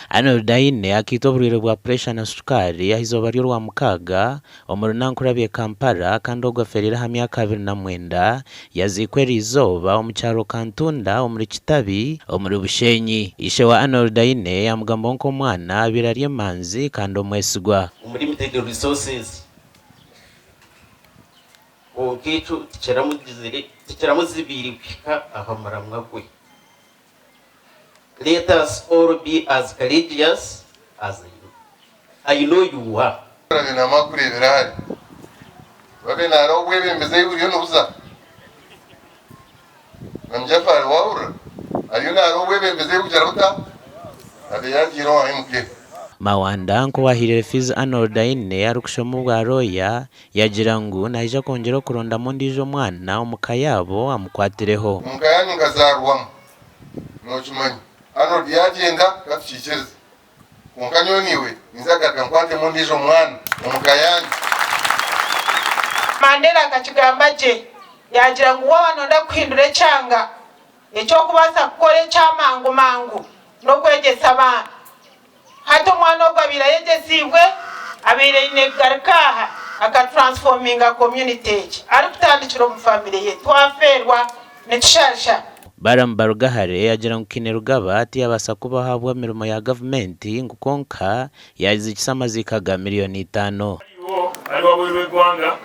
Arnold Aine akaitwa oburwaire bwa puresha na shukaari ah'eizooba ry'Orwamukaaga omuri Nankulabye Kampala kandi ogwo afeereire aha myaka 29 yaziikwa eriizooba omu kyaro Kantunda omuri Kitabi omuri Bushenyi. Ishe wa Arnold Aine yamugambaho nk'omwana abaire ari emanzi kandi omwesigwa. Omu limited resources kwonka ekyo tikiramuzibiire kuhika aha muramwa gwe. Let us all be as courageous as I know you are. Orabe naamara kureebera hare, orabe naareeba obwebembezi ahu buriyo nibuza. Na Mujafari waahurira ariyo naareeba obwebembezi ahu bugira buta, abe yaagiire owa MK. Mawanda nk'owahaire fiizi Arnold Aine arikushoma obwa looya, yagira ngu naija kwongyera okurondamu ondiijo mwana omu ka yaabo amukwatireho. Omu ka yaanyu nkazaarwamu, nookimanya. Arnold yaagyenda, ka tukiikirize. Kwonka nyowe naiwe ninza kugaruka nkwatemu ondiijo mwana omu ka yaanyu. Mandela akakigamba gye yaagira ngu waaba nooyenda kuhindura ekyanga, eky'okubaasa kukora ekya mangu mangu n'okwegyesa abaana. Hati omwana ogu abaire ayegyesiibwe, abaire aine kugaruka aha akatransforminga community egi arikutandikira omu family ye. Twafeerwa nitushaasha. Balaam Barugahare agira ngu Kainerugaba tiyabaasa kubaho ahabw'emirimo ya gavumenti ngu kwonka yaziikisa amaziika ga miriyoni itaano. Ariwo ari wabweru w'eggwanga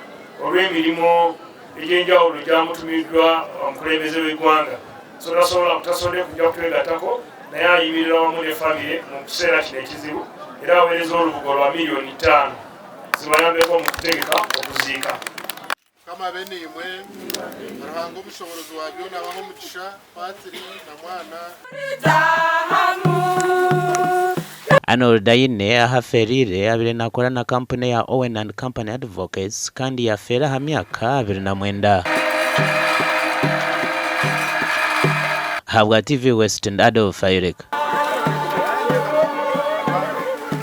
olw'emirimu egy'enjawulo gyamutumiddwa omukulembeze w'eggwanga so tasobola tasobodde kujja kutwegattako naye ayimirira wamu ne famire mu kiseera kino ekizibu era aweereza olubugo lwa miriyoni ttaano zibayambeko mu kutegeka okuziika. Mukama abe naimwe. Ruhanga omushoborozi wa byona abahe omugisha, Patri na Mwana. Arnold Aine ahu afeereire abaire naakora na kampuni eya Owen and Company Advocates kandi yaafeera aha myaka 29. Ahabwa TV West ndi Adolf Ayoleka.